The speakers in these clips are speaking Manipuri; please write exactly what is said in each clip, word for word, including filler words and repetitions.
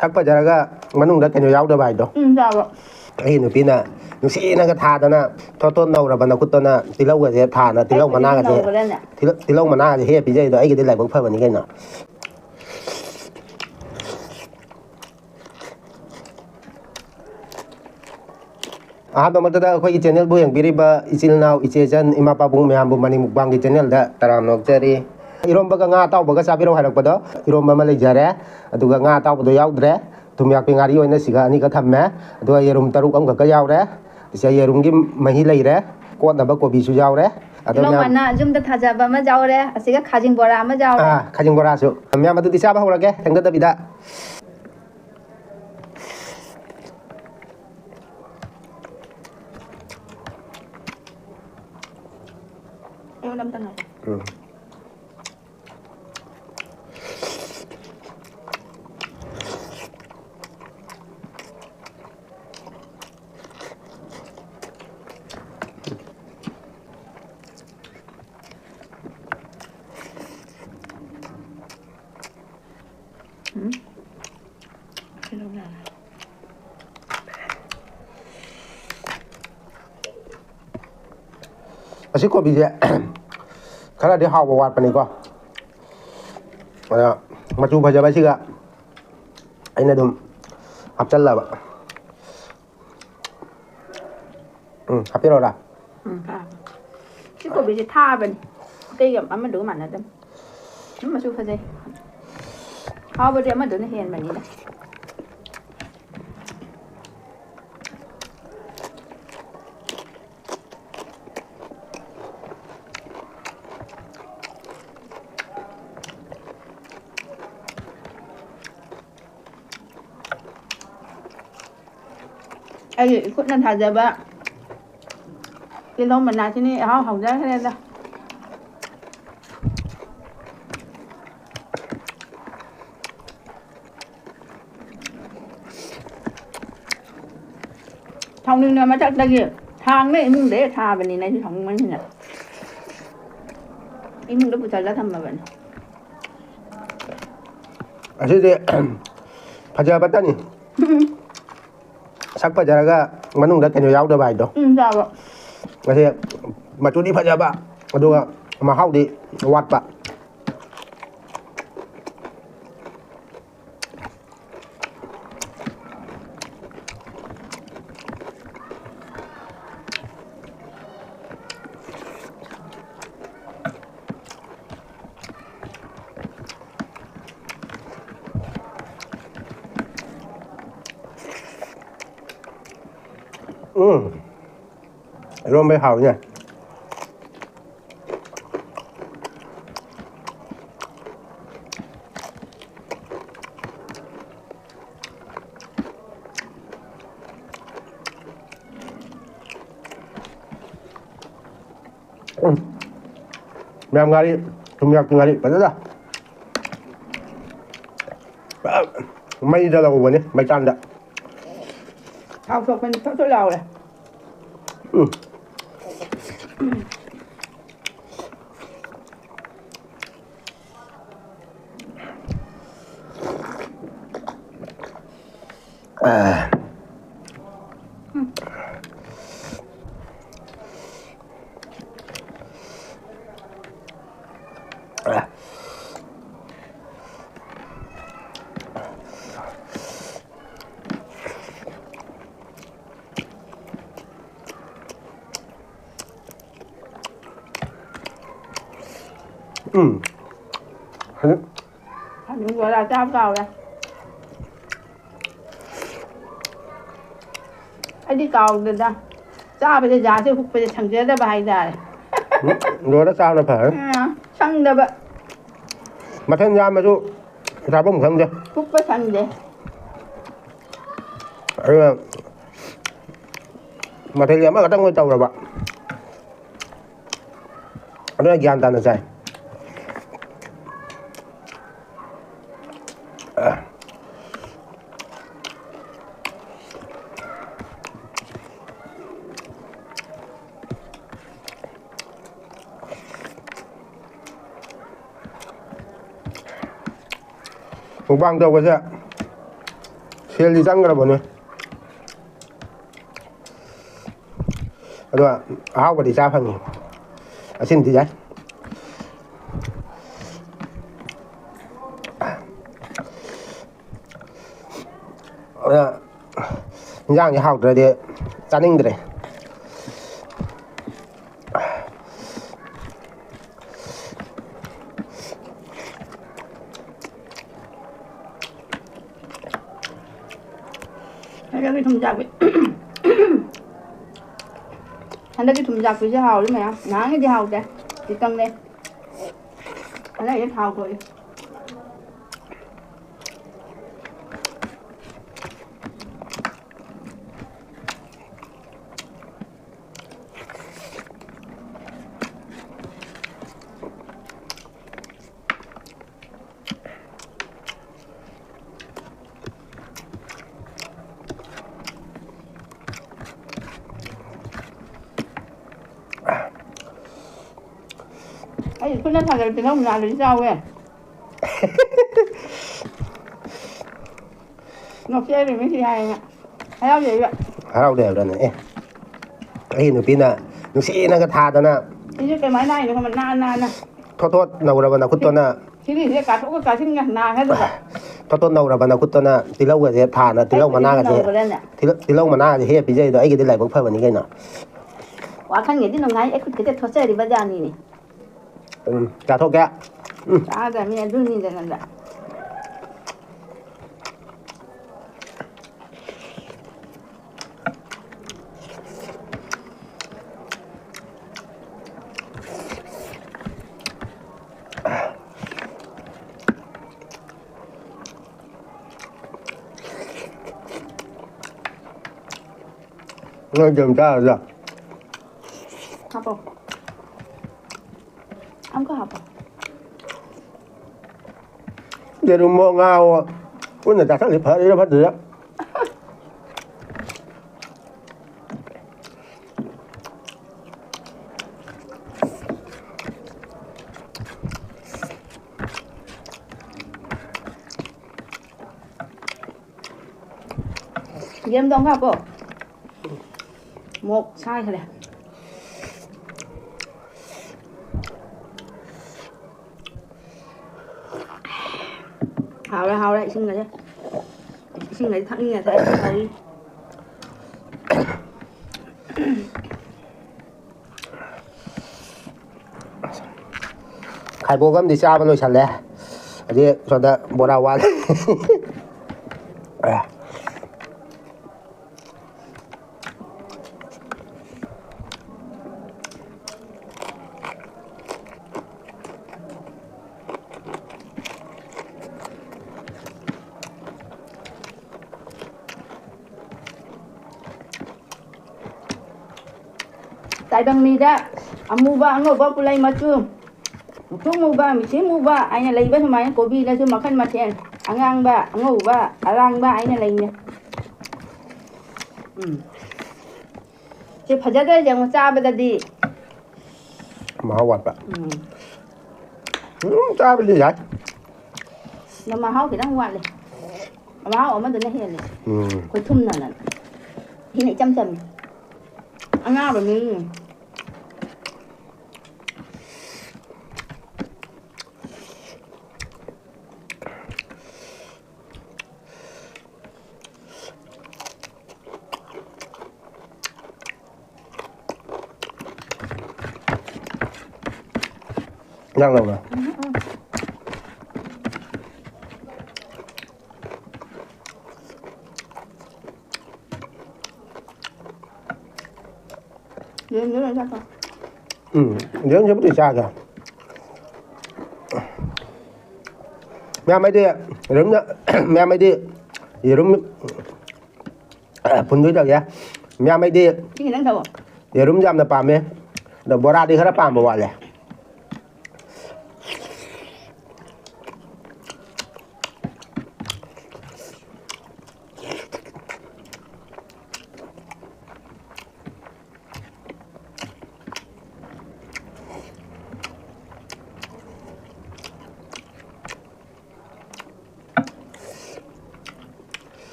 ꯁꯛ ꯐꯖꯔꯒ ꯃꯅꯨꯡꯗ ꯀꯩꯅꯣ ꯌꯥꯎꯗꯕ ꯍꯥꯏꯗꯣ꯫ ꯎꯝ, ꯆꯥꯕ꯫ ꯑꯩꯒꯤ ꯅꯨꯄꯤꯅ ꯅꯨꯡꯁꯤꯅꯒ ꯊꯥꯗꯅ, ꯊꯣꯠ ꯊꯣꯠ ꯅꯧꯔꯕ ꯅꯈꯨꯠꯇꯨꯅ ꯇꯤꯜꯍꯧꯒꯁꯦ ꯊꯥꯅ, ꯇꯤꯜꯍꯧ ꯑꯩ ꯃꯅꯥꯒꯁꯦ, ꯅꯧꯕ꯭ꯔꯥꯅꯦ? ꯇꯤꯜꯍꯧ, ꯇꯤꯜꯍꯧ ꯃꯅꯥꯒꯁꯦ ꯍꯦꯛꯑ ꯄꯤꯖꯩꯗꯣ ꯑꯩꯒꯤꯗꯤ ꯂꯥꯏꯕꯛ ꯐꯕꯅꯤ ꯀꯩꯅꯣ꯫ ꯑꯍꯥꯟꯕꯃꯛꯇꯗ ꯑꯩꯈꯣꯏꯒꯤ channelꯕꯨ ꯌꯦꯡꯕꯤꯔꯤꯕ ꯏꯆꯤꯜ ꯏꯅꯥꯎ, ꯏꯆꯦ ꯏꯆꯟ, ꯏꯃꯥ ꯄꯥꯕꯨꯡ ꯃꯌꯥꯝꯕꯨ ꯃꯅꯤꯡ ꯃꯨꯛꯕꯥꯡꯒꯤ channelꯗ ꯇꯔꯥꯝꯅ ꯑꯣꯛꯆꯔꯤ꯫ ꯏꯔꯣꯝꯕꯒ ꯉꯥ ꯑꯇꯥꯎꯕꯒ ꯆꯥꯕꯤꯔꯣ ꯍꯥꯏꯔꯛꯄꯗꯣ, ꯏꯔꯣꯝꯕ ꯑꯃ ꯂꯩꯖꯔꯦ, ꯑꯗꯨꯒ ꯉꯥ ꯑꯇꯥꯎꯕꯗꯣ ꯌꯥꯎꯗ꯭ꯔꯦ꯫ ꯊꯨꯝ ꯌꯥꯛꯄꯤ ꯉꯥꯔꯤ ꯑꯣꯏꯅ ꯁꯤꯒ ꯑꯅꯤꯒ ꯊꯝꯃꯦ꯫ ꯑꯗꯨꯒ ꯌꯦꯔꯨꯝ ꯇꯔꯨꯛ ꯑꯃꯈꯛꯀ ꯌꯥꯎꯔꯦ꯫ ꯁꯤꯗ ꯌꯦꯔꯨꯝꯒꯤ ꯃꯍꯤ ꯂꯩꯔꯦ꯫ ꯀꯣꯠꯅꯕ ꯀꯣꯕꯤꯁꯨ ꯌꯥꯎꯔꯦ꯫ ꯑꯗꯣ ꯇꯤꯜꯍꯧ ꯃꯌꯥꯝ ꯃꯅꯥ ꯌꯨꯝꯗ ꯊꯥꯖꯕ ꯑꯃ ꯌꯥꯎꯔꯦ꯫ ꯑꯁꯤꯒ ꯈꯥꯖꯤꯡ ꯕꯣꯔꯥ ꯑꯃ ꯌꯥꯎꯔꯦ꯫ ꯑꯥ, ꯈꯥꯖꯤꯡ ꯕꯣꯔꯥꯁꯨ꯫ ꯃꯌꯥꯝ, ꯑꯗꯨꯗꯤ ꯆꯥꯕ ꯍꯧꯔꯒꯦ ꯊꯦꯡꯊꯗꯕꯤꯗ꯫ ꯑꯩꯉꯣꯟꯗ ꯑꯝꯇ ꯉꯥꯏ꯫ ꯎꯝ꯫ ꯎꯝ꯫ ꯀꯩꯅꯣ ꯌꯥꯔꯦ꯫ ꯑꯁꯤ ꯀꯣꯕꯤꯁꯦ ꯈꯔꯗꯤ ꯍꯥꯎꯕ ꯋꯥꯠꯄꯅꯤꯀꯣ꯫ ꯑꯗ ꯃꯆꯨ ꯐꯖꯕꯁꯤꯒ ꯑꯩꯅ ꯑꯗꯨꯝ ꯍꯥꯞꯆꯜꯂꯕ꯫ ꯎꯝ, ꯍꯥꯞꯄꯤꯔꯛꯑꯣꯔꯥ? ꯎꯝ, ꯊꯥꯕ꯫ ꯁꯤ ꯀꯣꯕꯤꯁꯦ ꯊꯥꯕꯅꯤ꯫ ꯑꯇꯩꯒ ꯑꯃꯗꯨꯒ ꯃꯥꯟꯅꯗꯕꯅꯤ꯫ ꯑꯗꯨꯝ ꯃꯆꯨ ꯐꯖꯩ꯫ ꯍꯥꯎꯕꯗꯤ ꯑꯃꯗꯨꯅ ꯍꯦꯟꯕꯅꯤꯗ꯫ ꯑꯩꯒꯤ ꯏꯈꯨꯠꯅ ꯊꯥꯖꯕ ꯇꯤꯜꯍꯧ ꯃꯅꯥꯁꯤꯅꯤ ꯏꯍꯥꯎ ꯍꯥꯎꯖꯈ꯭ꯔꯦꯗ꯫ ꯁꯥꯎꯅꯤꯡꯕ ꯃꯊꯛꯇꯒꯤ ꯊꯥꯡꯅ ꯏꯃꯨꯡꯗ ꯍꯦꯛ ꯊꯥꯕꯅꯤꯅ ꯑꯩꯁꯨ ꯁꯥꯎꯅꯤꯡꯕꯅꯤꯅ ꯏꯃꯨꯡꯗ ꯄꯨꯁꯜꯂ ꯊꯝꯃꯕꯅꯤ꯫ ꯑꯁꯤꯗꯤ ꯐꯖꯕꯇꯅꯤ꯫ ꯁꯛ ꯐꯖꯔꯒ ꯃꯅꯨꯡꯗ ꯀꯩꯅꯣ ꯌꯥꯎꯗꯕ ꯍꯥꯏꯗꯣ꯫ ꯎꯝ, ꯆꯥꯕ꯫ ꯃꯁꯤ ꯃꯆꯨꯗꯤ ꯐꯖꯕ, ꯑꯗꯨꯒ ꯃꯍꯥꯎꯗꯤ ꯋꯥꯠꯄ꯫ ꯎꯝ꯫ ꯏꯔꯣꯝꯕ ꯍꯥꯎꯋꯤꯅꯦ꯫ ꯎꯝ꯫ ꯃꯌꯥꯝ ꯉꯥꯔꯤ, ꯊꯨꯝ ꯌꯥꯛꯄꯤ ꯉꯥꯔꯤ ꯐꯖꯅ꯫ ꯃꯩꯗ ꯂꯧꯕꯅꯤ, ꯃꯩꯇꯥꯟꯗ꯫ ꯊꯥꯎ ꯁꯣꯛꯄꯅꯤ, ꯊꯣꯠ ꯊꯣꯠ ꯂꯥꯎꯔꯦ꯫ ꯎꯝ꯫ ꯑꯥ꯫ ꯎꯝ꯫ ꯍꯧꯖꯤꯛ ꯑꯗꯨꯝ ꯕꯣꯔꯥ ꯆꯥꯕ ꯀꯥꯎꯔꯦ꯫ ꯑꯩꯗꯤ ꯀꯥꯎꯗꯦꯗ꯫ ꯆꯥꯕꯁꯦ ꯖꯥꯁꯦ ꯍꯨꯛꯄꯁꯦ ꯁꯪꯖꯗꯕ ꯍꯥꯏꯇꯥꯔꯦ꯫ ꯎꯝ, ꯂꯣꯏꯔ ꯆꯥꯕꯅ ꯐꯔꯦ꯫ ꯑꯥ, ꯁꯪꯗꯕ꯫ ꯃꯊꯦꯜ ꯌꯥꯝꯃꯁꯨ ꯆꯥꯐꯝ ꯈꯪꯗꯦ꯫ ꯍꯨꯛꯄ ꯁꯪꯗꯦ꯫ ꯑꯗꯨꯅ ꯃꯊꯦꯜꯁꯦ ꯑꯃꯈꯛꯇꯪ ꯑꯣꯏꯅ ꯇꯧꯔꯕ꯫ ꯑꯗꯨꯅ ꯒ꯭ꯌꯥꯟ ꯇꯥꯅ ꯆꯥꯏ꯫ ꯃꯨꯛꯕꯥꯡ ꯇꯧꯕꯁꯦ ꯇꯦꯜꯗꯤ ꯆꯪꯈ꯭ꯔꯕꯅꯦ꯫ ꯑꯗꯣ ꯑꯍꯥꯎꯕꯗꯤ ꯆꯥ ꯐꯪꯉꯤ꯫ ꯑꯁꯤꯅꯗꯤ ꯌꯥꯏ꯫ ꯑꯗ ꯏꯟꯖꯥꯡꯁꯦ ꯍꯥꯎꯇ꯭ꯔꯗꯤ ꯆꯥꯅꯤꯡꯗ꯭ꯔꯦ꯫ ꯍꯟꯗꯛꯀꯤ ꯊꯨꯝ ꯆꯥꯛꯄꯤ-, ꯍꯟꯗꯛꯀꯤ ꯊꯨꯝ ꯆꯥꯛꯄꯤꯁꯦ ꯍꯥꯎꯔꯤ ꯃꯌꯥꯝ꯫ ꯅꯍꯥꯟꯒꯤꯗꯤ ꯍꯥꯎꯇꯦ꯫ ꯈꯤꯇꯪꯅꯦ꯫ ꯍꯟꯗꯛꯀꯤꯗꯤ ꯊꯥꯎ ꯊꯣꯛꯏ꯫ ꯑꯩ ꯈꯨꯠꯅ ꯊꯥꯡꯒꯠꯄ ꯇꯤꯜꯍꯧ ꯃꯅꯥꯗꯨꯗꯤ ꯆꯥꯎꯋꯦ꯫ ꯅꯣꯛꯆꯔꯤꯃꯤ ꯁꯤ ꯍꯥꯏꯅ꯫ ꯍꯔꯥꯎꯖꯩꯕ꯫ ꯍꯔꯥꯎꯗꯦ ꯍꯥꯏꯕ꯭ꯔꯥꯅꯦ? ꯑꯦ, ꯑꯩꯒꯤ ꯅꯨꯄꯤꯅ ꯅꯨꯡꯁꯤꯅꯒ ꯊꯥꯗꯅ꯫ ꯁꯤꯁꯨ ꯀꯃꯥꯏꯅ ꯍꯥꯏꯅꯣ ꯈꯪꯕ꯭ꯔꯥ? ꯅꯥ, ꯅꯥ, ꯅꯥ꯫ ꯊꯣꯠ ꯊꯣꯠ ꯅꯧꯔꯕ ꯅꯈꯨꯠꯇꯨꯅ꯫ ꯁꯤꯒꯤꯁꯦ ꯀꯥꯊꯣꯛꯀ ꯀꯥꯁꯤꯟꯒ ꯅꯥꯒꯗꯕ꯫ ꯊꯣꯠ ꯊꯣꯠ ꯅꯧꯔꯕ ꯅꯈꯨꯠꯇꯨꯅ ꯇꯤꯜꯍꯧꯒꯁꯦ ꯊꯥꯅ, ꯇꯤꯜꯍꯧ ꯑꯩꯒꯤꯗꯤ ꯃꯅꯥꯒꯁꯦ, ꯅꯧꯕꯗꯅꯦ꯫ ꯇꯤꯜꯍꯧ, ꯇꯤꯜꯍꯧ ꯃꯅꯥꯒꯁꯦ ꯍꯦꯛꯑ ꯄꯤꯖꯩꯗꯣ ꯑꯩꯒꯤꯗꯤ ꯂꯥꯏꯕꯛ ꯐꯕꯅꯤ ꯀꯩꯅꯣ꯫ ꯋꯥꯈꯜꯒꯗꯤ ꯅꯨꯡꯉꯥꯏ, ꯑꯩ ꯈꯨꯠꯀꯁꯦ ꯊꯣꯠꯆꯔꯤꯕ ꯖꯥꯠꯅꯤꯅꯦ꯫ ꯎꯝ, ꯆꯥꯊꯣꯛꯀꯦ꯫ ꯎꯝ꯫ ꯆꯥꯗꯕꯅꯤ, ꯑꯗꯨꯅꯤꯗꯅ꯫ ꯅꯣꯏ ꯑꯗꯨꯝ ꯆꯥꯔꯗ꯫ ꯍꯥꯞꯄꯣ꯫ ꯑꯃꯨꯛꯀ ꯍꯥꯞꯄꯣ꯫ ꯌꯦꯔꯨꯝꯃꯣ ꯉꯥꯋꯣ ꯄꯨꯟꯅ ꯆꯥꯁꯤꯜꯂꯤ ꯐꯔꯤꯔ ꯐꯠꯇ꯭ꯔꯤꯔ꯫ ꯌꯦꯔꯨꯝꯗꯣ ꯑꯃꯨꯛ ꯍꯥꯞꯄꯣ꯫ ꯃꯣꯛ ꯁꯥꯏꯈ꯭ꯔꯦ꯫ ꯍꯥꯎꯔꯦ, ꯍꯥꯎꯔꯦ, ꯏꯁꯤꯡꯒꯁꯦ꯫ ꯏꯁꯤꯡꯒꯁꯦ ꯊꯛꯅꯤꯡꯉꯦ, ꯊꯛꯑꯦ, ꯍꯥꯎꯔꯤ꯫ ꯈꯥꯏꯕꯣꯛ ꯑꯃꯗꯤ ꯆꯥꯕ ꯂꯣꯏꯁꯜꯂꯦ꯫ ꯑꯗꯩ ꯁꯣꯝꯗ ꯕꯣꯔꯥ ꯋꯥꯠꯂꯦ꯫ ꯇꯥꯏꯕꯪ ꯃꯤꯗ ꯑꯃꯨꯕ, ꯑꯉꯧꯕ, ꯄꯨꯂꯩ ꯃꯆꯨ, ꯃꯨꯛꯊ꯭ꯔꯨ ꯃꯨꯕ, ꯃꯤꯊꯤ ꯃꯨꯕ ꯍꯥꯏꯅ ꯂꯩꯕ ꯁꯨꯃꯥꯏꯅ ꯀꯣꯕꯤꯗꯁꯨ ꯃꯈꯜ ꯃꯊꯦꯜ, ꯑꯉꯥꯡꯕ, ꯑꯉꯧꯕ, ꯑꯔꯥꯡꯕ ꯍꯥꯏꯅ ꯂꯩꯅꯩ꯫ ꯎꯝ꯫ ꯁꯤ ꯐꯖꯗ꯭ꯔꯁꯦ ꯑꯃꯨꯛ ꯆꯥꯕꯗꯗꯤ꯫ ꯃꯍꯥꯎ ꯋꯥꯠꯄ꯫ ꯎꯝ꯫ ꯎꯝ, ꯆꯥꯕꯗꯤ ꯌꯥꯏ꯫ ꯑꯗꯣ ꯃꯍꯥꯎ ꯈꯤꯇꯪ ꯋꯥꯠꯂꯦ꯫ ꯃꯍꯥꯎ ꯑꯃꯗꯨꯅ ꯍꯦꯜꯂꯦ꯫ ꯎꯝ꯫ ꯈꯨꯊꯨꯝꯅꯅ꯫ ꯁꯤꯅ ꯏꯆꯝ ꯆꯝꯃꯤ꯫ ꯑꯉꯥꯡꯕ ꯃꯤ꯫ ꯏꯟꯖꯥꯡ ꯂꯧꯔꯣ꯫ ꯌꯦꯔꯨꯝꯗꯣ ꯂꯣꯏ ꯆꯥꯊꯣꯛ꯫ ꯎꯝ, ꯌꯦꯔꯨꯝꯁꯤꯕꯨꯗꯤ ꯆꯥꯒꯦ꯫ ꯃꯌꯥꯝ ꯑꯩꯗꯤ ꯌꯦꯔꯨꯝꯅ, ꯃꯌꯥꯝ ꯑꯩꯗꯤ ꯌꯦꯔꯨꯝ ꯐꯨꯟꯗꯣꯏ ꯇꯧꯒꯦ꯫ ꯃꯌꯥꯝ ꯑꯩꯗꯤ ꯏꯁꯤꯡ ꯈꯤꯇꯪ ꯊꯛꯑꯣ꯫ ꯌꯦꯔꯨꯝ ꯌꯥꯝꯅ ꯄꯥꯝꯃꯦ꯫ ꯑꯗꯣ ꯕꯣꯔꯥꯗꯤ ꯈꯔ ꯄꯥꯝꯕ ꯋꯥꯠꯂꯦ꯫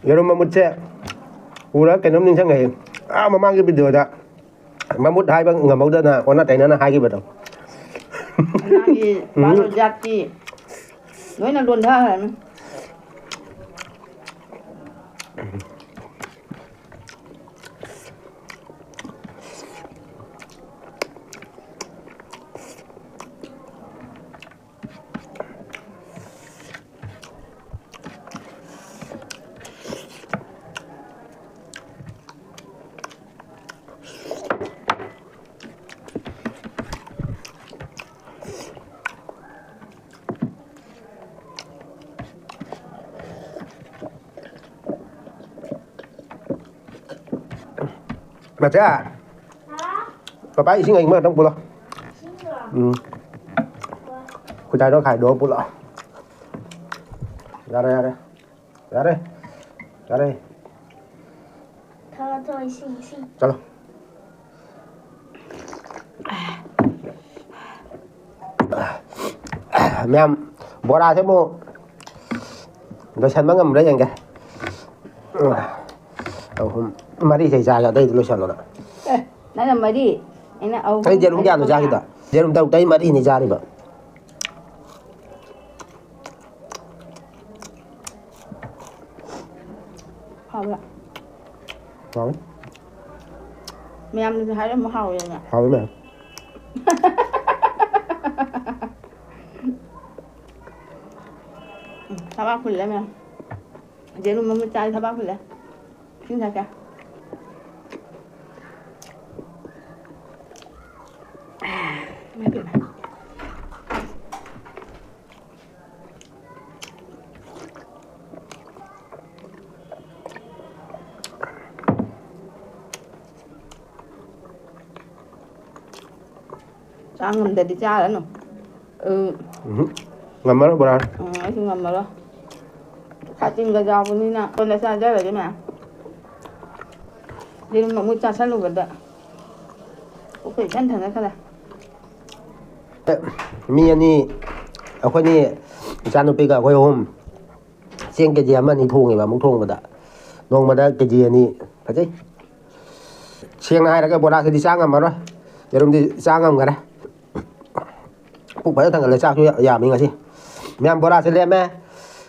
ꯌꯦꯔꯨꯝ ꯃꯃꯨꯠꯁꯦ ꯎꯔꯒ ꯀꯩꯅꯣꯝ ꯅꯤꯡꯁꯤꯡꯉꯛꯑꯦ꯫ ꯑꯥ, ꯃꯃꯥꯡꯒꯤ ꯚꯤꯗꯤꯑꯣꯗ ꯃꯃꯨꯠ ꯍꯥꯏꯕ ꯉꯝꯍꯧꯗꯅ ꯑꯣꯟꯅ ꯇꯩꯅꯅ ꯍꯥꯏꯈꯤꯕꯗꯣ꯫ ꯃꯥꯒꯤ ꯎꯝ꯫ ꯕꯥꯔꯣ ꯖꯥꯠꯀꯤ ꯂꯣꯏꯅ ꯂꯣꯟꯊꯈ꯭ꯔꯅꯤ꯫ ꯃꯆꯥ, ꯄꯄꯥ ꯏꯁꯤꯡ ꯑꯏꯪꯕ ꯈꯛꯇꯪ ꯄꯨꯂꯣ꯫ ꯎꯝ꯫ ꯈꯨꯖꯥꯏꯗꯣ ꯈꯥꯏꯗꯣꯛꯑ ꯄꯨꯂꯣ꯫ ꯌꯥꯔꯦ, ꯌꯥꯔꯦ꯫ ꯌꯥꯔꯦ꯫ ꯌꯥꯔꯦ꯫ ꯊꯛꯑꯣ, ꯊꯛꯑꯣ, ꯏꯁꯤꯡ, ꯏꯁꯤꯡ꯫ ꯆꯠꯂꯣ꯫ ꯃꯌꯥꯝ, ꯕꯣꯔꯥꯁꯦ ꯑꯃꯨꯛ ꯂꯣꯏꯁꯟꯕ ꯉꯝꯕ꯭ꯔꯥ ꯌꯦꯡꯒꯦ꯫ ꯑꯍꯨꯝ, ꯃꯔꯤꯗꯩ ꯆꯥꯒꯦ, ꯑꯇꯩꯗꯤ ꯂꯣꯏꯁꯜꯂꯣ ꯅꯪ꯫ ꯑꯦ, ꯅꯪꯅ ꯃꯔꯤ, ꯑꯩꯅ ꯑꯍꯨꯝ, ꯑꯩ ꯌꯦꯔꯨꯝ ꯀꯌꯥꯅꯣ ꯃꯉꯥ꯫ ꯆꯥꯈꯤꯗꯣ? ꯌꯦꯔꯨꯝ ꯇꯔꯨꯛꯇꯩ ꯃꯔꯤꯅꯤ ꯆꯥꯔꯤꯕ꯫ ꯍꯥꯎꯕ꯭ꯔꯥ? ꯍꯥꯎꯋꯤ꯫ ꯃꯌꯥꯝꯅꯁꯨ ꯍꯥꯏꯔꯝꯃꯣ ꯍꯥꯎꯋꯦꯅ꯫ ꯍꯥꯎꯋꯤ ꯃꯌꯥꯝ꯫ ꯎꯝ, ꯊꯕꯥꯛ ꯐꯨꯜꯂꯦ ꯃꯌꯥꯝ꯫ ꯌꯦꯔꯨꯝ ꯑꯃ ꯆꯥꯏ, ꯊꯕꯥꯛ ꯐꯨꯜꯂꯦ꯫ ꯏꯁꯤꯡ ꯊꯛꯀꯦ꯫ ꯏꯃꯥꯏ ꯄꯦꯝꯃ꯫ ꯆꯥ ꯉꯝꯗ꯭ꯔꯗꯤ ꯆꯥꯔꯅꯨ꯫ ꯑꯗꯨ ꯎꯝꯍꯨꯝ꯫ ꯉꯝꯃꯔꯣꯏ ꯕꯣꯔꯥ꯫ ꯎꯝ, ꯑꯩꯁꯨ ꯉꯝꯃꯔꯣꯏ꯫ ꯁꯥꯇꯤꯟꯒ ꯌꯥꯎꯕꯅꯤꯅ ꯀꯣꯟꯅ ꯆꯥꯖꯔꯒꯦ ꯃꯌꯥꯝ꯫ ꯌꯦꯔꯨꯝ ꯑꯃꯨꯛ ꯆꯥꯁꯜꯂꯨꯕꯗ ꯄꯨꯛꯀ ꯏꯊꯟ ꯊꯟꯒꯠꯈ꯭ꯔꯦ꯫ ꯃꯤ ꯑꯅꯤ, ꯑꯩꯈꯣꯏꯅꯤ, ꯏꯆꯥꯅꯨꯄꯤꯒ ꯑꯩꯈꯣꯏ ꯑꯍꯨꯝ꯫ ꯆꯦꯡ ꯀꯦ ꯖꯤ ꯑꯃ ꯑꯅꯤ ꯊꯣꯡꯉꯦꯕ ꯑꯃꯨꯛ ꯊꯣꯡꯕꯗ꯫ ꯅꯣꯡꯃꯗ ꯀꯦ ꯖꯤ ꯑꯅꯤ ꯐꯖꯩ꯫ ꯁꯦꯡꯅ ꯍꯥꯏꯔꯒ ꯕꯣꯔꯥꯁꯤꯗꯤ ꯆꯥ ꯉꯝꯃꯔꯣꯏ, ꯌꯦꯔꯨꯝꯗꯤ ꯆꯥ ꯉꯝꯈꯔꯦ꯫ ꯄꯨꯛ ꯐꯖꯅ ꯊꯟꯒꯠꯂꯦ, ꯆꯥꯛꯁꯨ ꯌꯥꯝꯃꯤ ꯉꯁꯤ꯫ ꯃꯌꯥꯝ, ꯕꯣꯔꯥꯁꯦ ꯂꯦꯝꯃꯦ,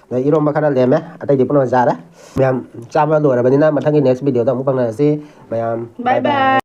ꯑꯗꯩ ꯏꯔꯣꯝꯕ ꯈꯔ ꯂꯦꯝꯃꯦ, ꯑꯇꯩꯗꯤ ꯄꯨꯝꯅꯃꯛ ꯆꯥꯔꯦ꯫ ꯃꯌꯥꯝ, ꯆꯥꯕ ꯂꯣꯏꯔꯕꯅꯤꯅ ꯃꯊꯪꯒꯤ next video ꯗ ꯑꯃꯨꯛ ꯐꯪꯅꯔꯁꯤ꯫ ꯃꯌꯥꯝ, bye bye꯫